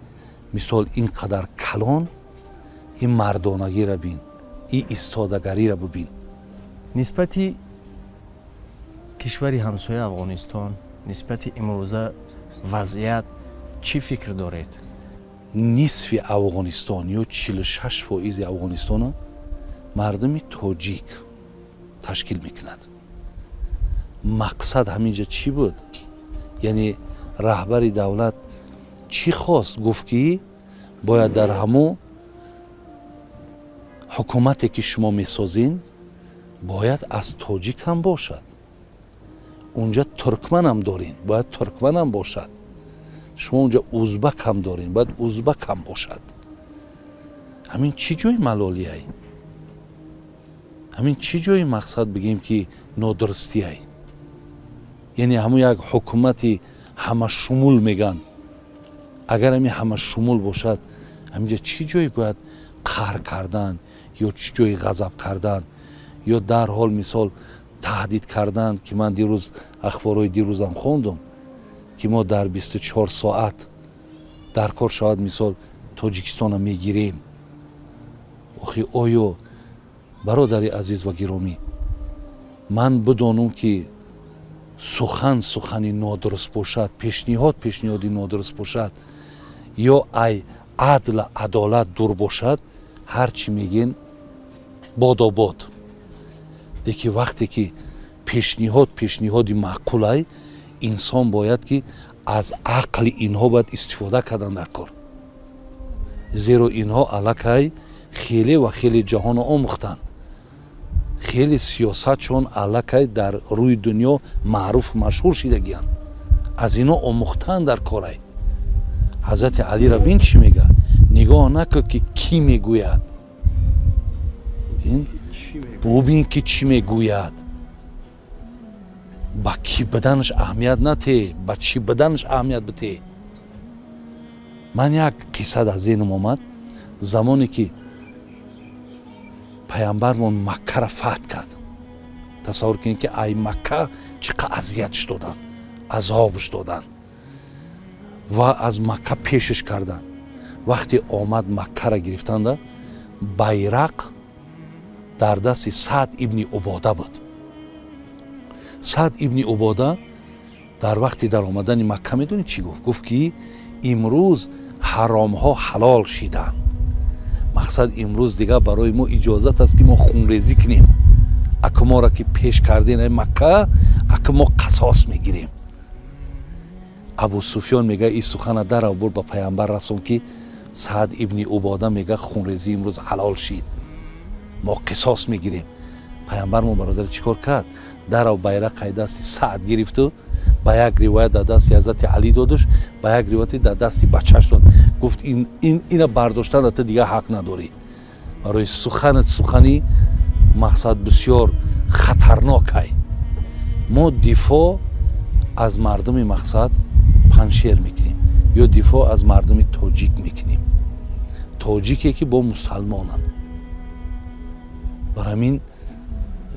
мисол, ин қадар калон. Ин мардонагиро бин, ин истодагариро бибин. Нисбати кишвари ҳамсоя Афғонистон, нисбати имрӯза вазъият чӣ фикр доред? Нисфи Афғонистон ё 46 фоизи Афғонистона мардуми тоҷик ташкил мекунад. Мақсад ҳамин ҷа чӣ буд? Яъне раҳбари давлат чӣ хост? Гуфт, ки бояд дар ҳамун ҳукумате, ки шумо месозин, бояд аз тоҷик ҳам бошад. Унҷа туркманам дорин, бояд туркманам бошад. Шумо унҷа узбак ҳам дорин, бояд узбак ҳам бошад. Ҳамин чӣ ҷои малолияй? Ҳамин чӣ ҷои, мақсад, бигем, ки нодурустияй? Яъне ҳамун як ҳукумати ҳамашумул меган. Агар ҳамин ҳамашумул бошад, ҳаминҷа чӣ ҷое бояд қаҳр кардан ё чӣ ҷои ғазаб кардан ё дарҳол, мисол, таҳдид кардан, ки ман дирӯз ахборҳои дирӯзам хондум, ки мо дар 24 соат дар кор шавад, мисол, Тоҷикистона мегирем. Охи, оё, бародари азиз ва гиромӣ, ман бидонум, ки сухан сухани нодуруст бошад, пешниҳод пешниҳоди нодуруст бошад ё ай адл адолат дур бошад, ҳар чӣ мегӯен, бодобод. Лекин вақте ки пешниҳод пешниҳоди маъқулай, инсон бояд ки аз ақли инҳо бояд истифода кардан дар кор, зеро инҳо аллакай хеле ва хеле ҷаҳонро омӯхтанд, хеле сиёсатшон аллакай дар рӯи дунё маъруф машҳур шидагиянд. Аз инҳо омӯхтан дар корай. Ҳазрати Алира бин, чӣ мегӯяд: «Нигоҳ накун, ки кӣ мегӯяд, бубин, ки чӣ мегӯяд. Ба кӣ буданаш аҳамият нате, ба чӣ буданаш аҳамият бите». Ман як қисса дар зеҳнам омад. Замоне ки паямбармон Маккара фатҳ кард, тасаввур кунед, ки ай Макка чӣ қадр азиятш доданд, азобш доданд ва аз Макка пешаш карданд. Вақте омад, Маккара гирифтанда, байрақ дар дасти Саъд ибни Убода буд. Саъд ибни Убода дар вақти даромадани Макка медонӣ чӣ гуфт? Гуфт, ки имрӯз ҳаромҳо ҳалол шиданд. Мақсад, имрӯз дигар барои мо иҷозат аст, ки мо хунрезӣ кунем. Аку моро ки пеш кардем Макка, аку мо қасос мегирем. Абу Суфён мега: «Ин сухана дарав бур, ба паямбар расон, ки Саъд ибни Убода мега, хунрезӣ имрӯз ҳалол шид, мо қисос мегирем». Паямбар мо, бародар, чӣ кор кард? Дарав байрақ ай дасти Саъд гирифту, ба як ривоят дар дасти ҳазрати Алӣ додуш, ба як ривояте дар дасти бачаш дод. Гуфт: «Ина бардоштан ту дигар ҳақ надорӣ, барои суханат сухани, мақсад, бисёр хатарнокай». Мо дифоъ аз мардуми, мақсад, Паншер мекунем ё дифоъ аз мардуми тоҷик мекунем, тоҷике ки бо мусалмонанд. Бар ҳамин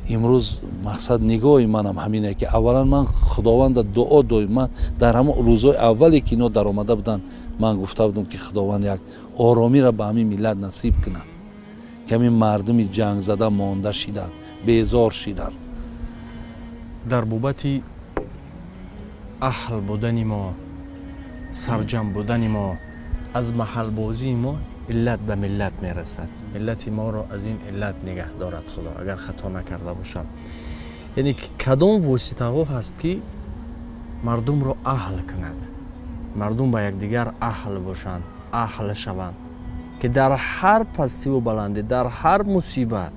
имрӯз, мақсад, нигоҳи манам ҳамине, ки аввалан ман Худованда дуо доим. Ман дар ҳамон рӯзҳои аввале, ки ино даромада буданд, ман гуфта будам, ки Худованд як оромиро ба ҳамин миллат насиб кунад, ки ҳамин мардуми ҷангзада монда шиданд, безор шиданд. Дар бобати аҳл будани мо, сарҷам будани мо, аз маҳалбозии мо иллат ба миллат мерасад. Миллати моро аз ин иллат нигаҳ дорад Худо. Агар хато накарда бошам, яъне кадом воситаҳо ҳаст, ки мардумро аҳл кунад, мардум ба якдигар аҳл бошанд, аҳл шаванд, ки дар ҳар пастиву баландӣ, дар ҳар мусибат?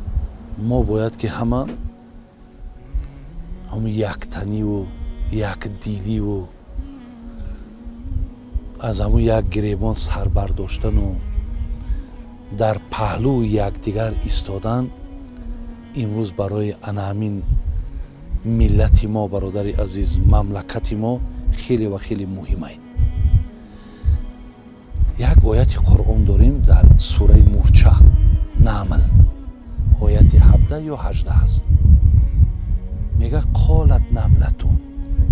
Мо бояд ки ҳама Ҳамун яктаниву якдиливу аз ҳамун як гиребон сар бардоштану дар паҳлӯи якдигар истодан имрӯз барои ана ҳамин миллати мо, бародари азиз, мамлакати мо хеле ва хеле муҳимай. Як ояти Қуръон дорем дар сураи Мурча, Намл, ояти 17 ё 18 аст. Мега: قالت نملة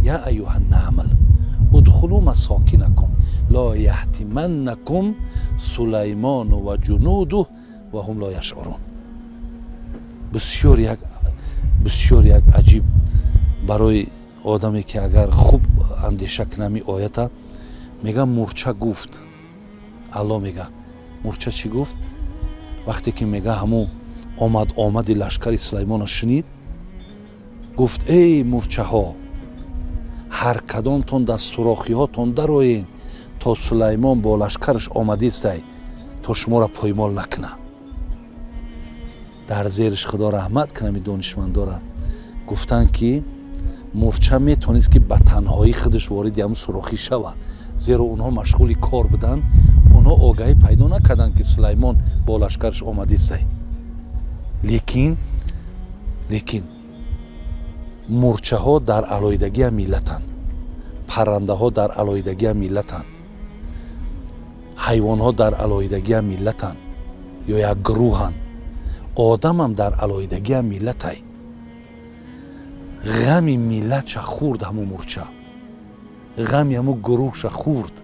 يا أيها النمل ادخلوا مساكنكم لا يحطمنكم سليمان وجنوده وهم لا يشعرون. Бисёр як аҷиб барои одаме ки агар хуб андеша кунам ин оята. Мега, мурча гуфт, Алло мега, мурча чӣ гуфт? Вақте ки, мега, ҳамун омад омади лашкари Сулаймонро шунид, гуфт: «Эй мурчаҳо, ҳар кадомтон дар сурохиҳотон дароен, то Сулаймон бо лашкараш омадистай, то шуморо поймол накуна». Дар зериш, Худо раҳмат кунами донишмандора, гуфтанд, ки мурча метавонист, ки ба танҳоӣ худаш вориди ҳамун сурохӣ шава, зеро онҳо машғули кор буданд, онҳо огаҳӣ пайдо накарданд, ки Сулаймон бо лашкараш омадистай. Лекин мурчаҳо дар алоҳидагиам миллатанд, паррандаҳо дар алоҳидагиам миллатанд, ҳайвонҳо дар алоҳидагиам миллатанд ё як гурӯҳанд, одамам дар алоҳидагиам миллатай. Ғами миллатша хӯрд ҳамун мурча, ғами ҳамун гурӯҳша хӯрд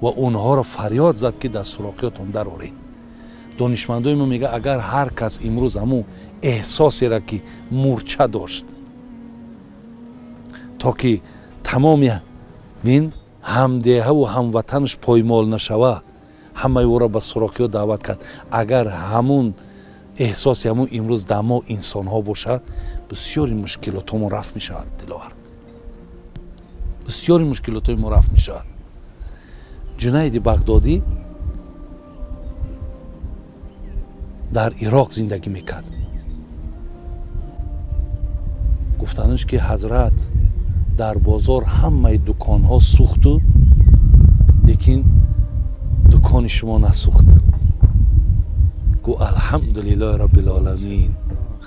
ва онҳоро фарёд зад, ки дар сурохиётон дароред. Донишмандои мо мега, агар ҳар кас имрӯз ҳамун эҳсосеро, ки мурча дошт, то ки тамоми бин ҳамдеҳаву ҳамватанаш поймол нашава, ҳамаи ӯро ба сурохиҳо даъват кард, агар ҳамун эҳсоси ҳамун имрӯз дар мо инсонҳо боша, бисёри мушкилотҳомон рафт мешавад. Диловар, бисёри мушкилотҳои мо рафт мешавад. Ҷунайди Бағдодӣ дар Ироқ зиндагӣ мекард. Гуфтанаш, ки ҳазрат, дар бозор ҳамаи дуконҳо сӯхту, лекин дукони шумо насӯхт. Гу: «Алҳамдулиллоҳи роббилоламин,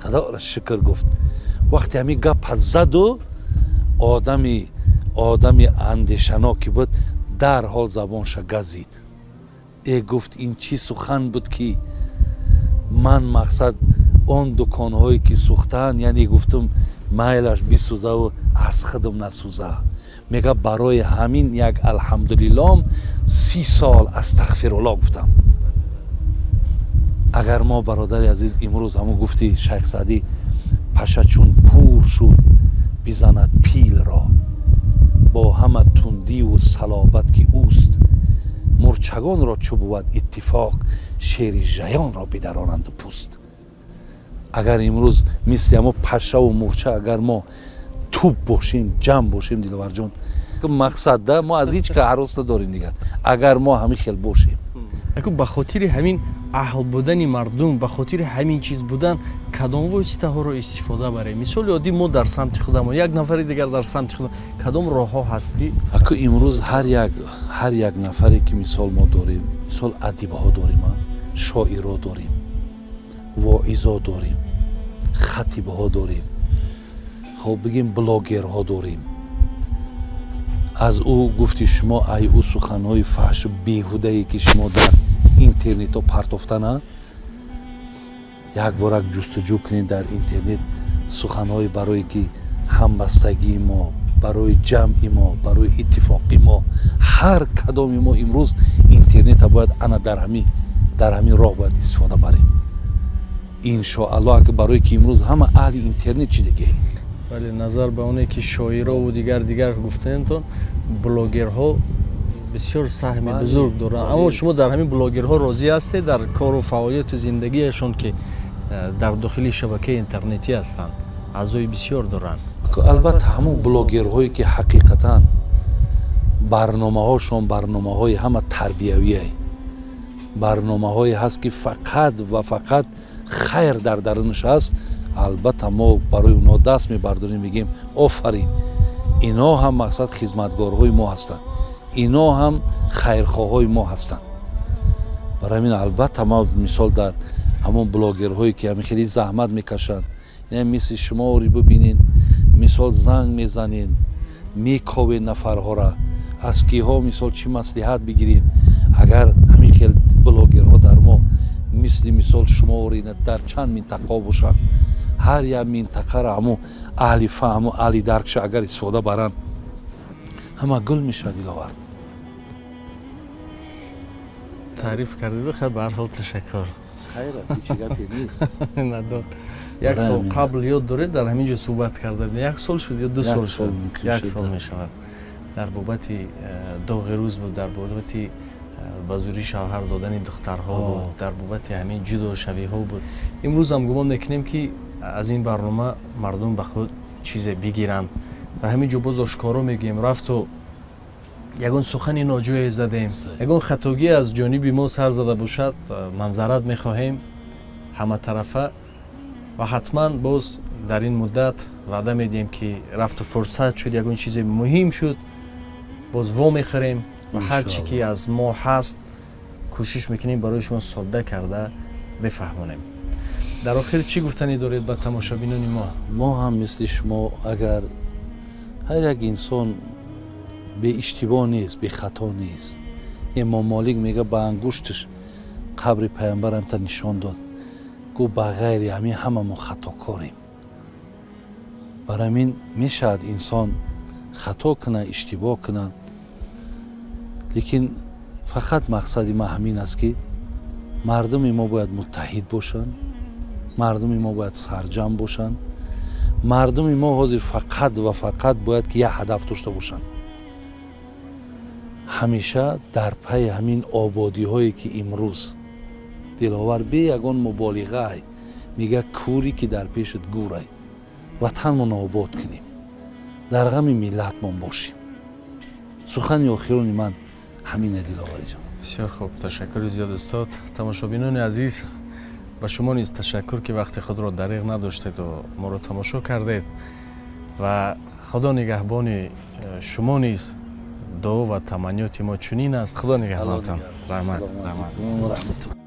Худоро шукр», гуфт. Вақте ҳамин гапа заду, одами андешаноки буд, дарҳол забонша газид. Э, гуфт, ин чӣ сухан буд, ки ман мақсад он дуконҳое ки сӯхтаанд, яъне гуфтум, майлаш бисӯзаву аз худам насӯза. Мега, барои ҳамин як алҳамдулиллоҳ 30 сол астағфируллоҳ гуфтам. Агар мо, бародари азиз, имрӯз ҳамун гуфти Шайх Саъдӣ: «Паша чун пур шуд, бизанад пилро бо ҳама тундиву салобат, ки ӯст. Мурчагонро чӯ бувад иттифоқ, шери жаёнро бидаронанду пӯст». Агар имрӯз мисли ҳамо пашаву мурча агар мо тӯб бошем, ҷамъ бошем, Диловарҷон, мақсад да мо аз ҳеҷ ка ҳарос надорем дигар, агар мо ҳамин хел бошем. Яку ба хотири ҳамин аҳл будани мардум, ба хотири ҳамин чиз будан, кадом воситаҳоро истифода барем? Мисоли оддӣ, мо дар самти худамо, як нафари дигар дар самти худам, кадом роҳҳо ҳаст, ки Аку, имрӯз ҳар як нафаре ки, мисол, мо дорем, мисол, адибҳо дорем, шоиро дорем, воизо дорем, хатибҳо дорем, хоб, бигем, блогерҳо дорем. Аз ӯ гуфти шумо, ай ӯ суханҳои фаҳшу беҳудае, ки шумо дар интернетҳо партофтана, як борак ҷустуҷӯ кунед дар интернет суханҳои барое ки ҳамбастагии мо, барои ҷамъи мо, барои иттифоқи мо. Ҳар кадоми мо имрӯз интернета бояд ана дар ҳамин роҳ бояд истифода барем, иншоаллоҳ, ака, барое ки имрӯз ҳама аҳли интернет чи диге. Бале, назар ба оне ки шоирову дигар гуфтаентон, блогерҳо бисёр саҳми бузург доранд. Аммо шумо дар ҳамин блогерҳо розӣ ҳастед, дар кору фаъолияту зиндагиашон, ки дар дохили шабакаи интернетӣ ҳастанд, аъзои бисёр доранд? Албатта, ҳамон блогерҳое ки ҳақиқатан барномаҳошон барномаҳои ҳама тарбиявие, барномаҳое ҳаст, ки фақат ва фақат хайр дар дарунаш аст. Албатта, мо барои онҳо даст мебардорем, мегӯем: офарин, ино ҳам мақсад хизматгорҳои мо ҳастанд, ино ҳам хайрхоҳҳои мо ҳастанд. Барои ҳамин, албатта, ма мисол дар ҳамон блогерҳое, ки ҳамин хеле заҳмат мекашанд, ина мисли шуморо бибинед, мисол занг мезанед, мековед нафарҳоро, аз киҳо мисол чӣ маслиҳат бигирем. Агар ҳамин хел блогерҳо дар мо мисли мисол шуморо ина дар чанд минтақаҳо бошанд, ҳар як минтақаро ҳамун аҳли фаҳму аҳли даркша агар истифода баранд, ҳама гул мешавад, Диловар. Таъриф кардед, хай, ба ҳар ҳол ташаккур. Хайр аст, ҳеҷ гапе нест. Надор. Як сол қабл, ёд доред, дар ҳамин ҷо суҳбат карда будем, як сол шуд ё 2 сол шуд, як сол мешавад, дар бобати доғи рӯз буд, дар бобати ба зӯрӣ шавҳар додани духтарҳо буд, дар бобати ҳамин ҷудошавиҳо буд. Имрӯзам гумон мекунем, ки аз ин барнома мардум ба худ чизе бигиранд ва ҳамин ҷо боз ошкоро мегӯем: рафту ягон сухани ноҷое задем, ягон хатогӣ аз ҷониби мо сар зада бошад, маъзарат мехоҳем ҳаматарафа ва ҳатман боз дар ин муддат ваъда медиҳем, ки рафту фурсат шуд, ягон чизе муҳим шуд, боз вомехӯрем ва ҳар чӣ ки аз мо ҳаст, кӯшиш мекунем барои шумо содда карда бифаҳмонем. Дар охир чӣ гуфтанӣ доред ба тамошобинони мо? Мо ҳам мисли шумо, агар ҳар як инсон беиштибоҳ нест, бехато нест. Имом Молик мега, ба ангушташ қабри паямбарамта нишон дод, гуфт: ба ғайри ҳамин ҳама мо хатокорем. Бар ҳамин мешавад инсон хато куна, иштибоҳ куна, лекин фақат мақсади ман ҳамин аст, ки мардуми мо бояд муттаҳид бошанд, мардуми мо бояд сарҷамъ бошанд. Мардуми мо ҳозир фақат ва фақат бояд ки як ҳадаф дошта бошанд: ҳамеша дар пайи ҳамин ободиҳое, ки имрӯз Диловар бе ягон муболиғаай мега: кӯре ки дар пешат гӯрай. Ватанмонро обод кунем, дар ғами миллатмон бошем. Сухани охирони ман ҳамина, Диловариҷон. Бисёр хуб, ташаккури зиёд, устод. Тамошобинони азиз, ба шумо низ ташаккур, ки вақти худро дариғ надоштеду моро тамошо кардед ва Худо нигаҳбони шумо низ. Дуо ва таманниёти мо чунин аст. Худо нигаҳбонатон. Раҳмат, раҳмат. Раҳмат.